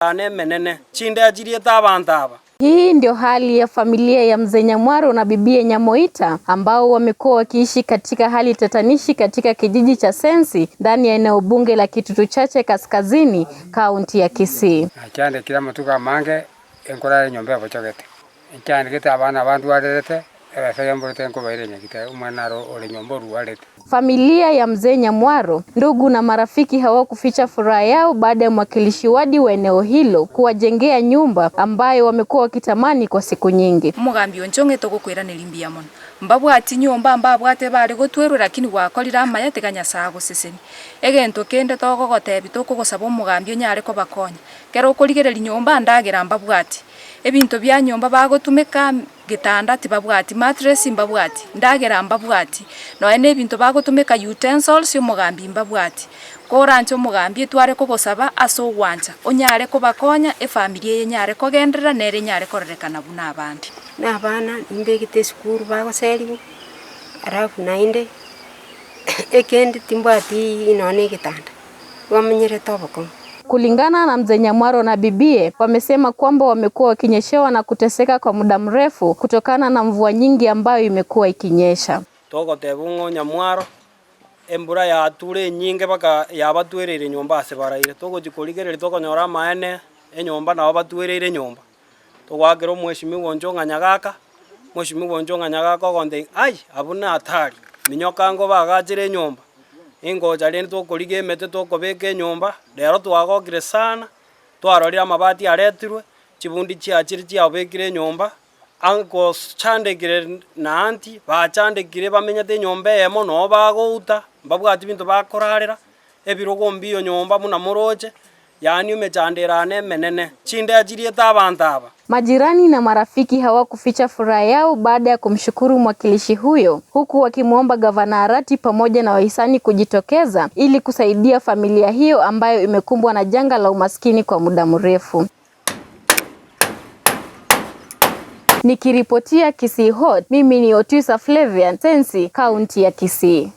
Ane emenene, chinde chiriete abanto aba. Hii ndio hali ya familia ya Mzee Nyamwaro na bibie Nyamoita ambao wamekuwa wakiishi katika hali tatanishi katika kijiji cha Sensi ndani ya eneo bunge la Kitutu Chache Kaskazini, kaunti ya Kisii. Nachandikire amatuko amange enkorare enyomba ebochogete, nchandikete abana bandwarerete ebesa yamborete nkobaira enyagitari omwana aro ore nyomba orwarete. Familia ya Mzee Nyamwaro, ndugu na marafiki hawakuficha furaha yao baada ya mwakilishi wadi wa eneo hilo kuwajengea nyumba ambayo wamekuwa wakitamani kwa siku nyingi. Omogambi onche ong'ete ogokoiraneria mbuya mono, mbabwati nyomba mbabwate bare gotwerwa lakini gwakorire amaya tiga Nyasaye agoseseni. Egento kende togogotebi tokogosaba omogambi onyare kobakonya, kero okorigereria nyomba ndagera mbabwati, ebinto bia nyomba bagotumeka getanda tibabwati, mattress mbabwati, ndagera mbabwati, nonya na ebinto bagotumeka utensils omogambi mbabwati. Koranche omogambi etware kogosaba ase ogwancha, onyare kobakonya efamiri eye enyare kogenderera nere enyare kororekana buna abande. Na abana nimbegete esukuru bagoseriwa, alafu naende ekende timbwati nonya na egetanda, bamenyerete obokong'u. Kulingana na Mzee Nyamwaro na bibie, wamesema kwamba wamekuwa wakinyeshewa na kuteseka kwa muda mrefu kutokana na mvua nyingi ambayo imekuwa ikinyesha. Togoteba ng'a Nyamwaro embura yature enyinge mpaka yabatwereire nyomba ase baraire togochi korigereria tokonyora amaene enyomba nabo batwereire nyomba. Togoakera omheshimiwa Onchong'a Nyagaka, mheshimiwa Onchong'a Nyagaka ogontebia ai abwo na hatari minyoka ango bagachere enyomba, ningocha rende tokorigia emete tokobeka enyomba, rero twagokire sana, twarorire amabati aretirwe, chibundi chiachire chiabekire enyomba, uncles chandekire na auntie bachandekire bamenyete enyomba eyemo noo bagouta, mbabwati binto bakorarera, ebirogo mbiyo nyomba buna moroche, yaani emechando ere ane emenene, chinde chiriete abanto aba. Majirani na marafiki hawakuficha furaha yao baada ya kumshukuru mwakilishi huyo, huku wakimwomba Gavana Arati pamoja na wahisani kujitokeza ili kusaidia familia hiyo ambayo imekumbwa na janga la umaskini kwa muda mrefu. Nikiripotia Kisii Hot, mimi ni Otisa Flavian, Sensi, kaunti ya Kisii.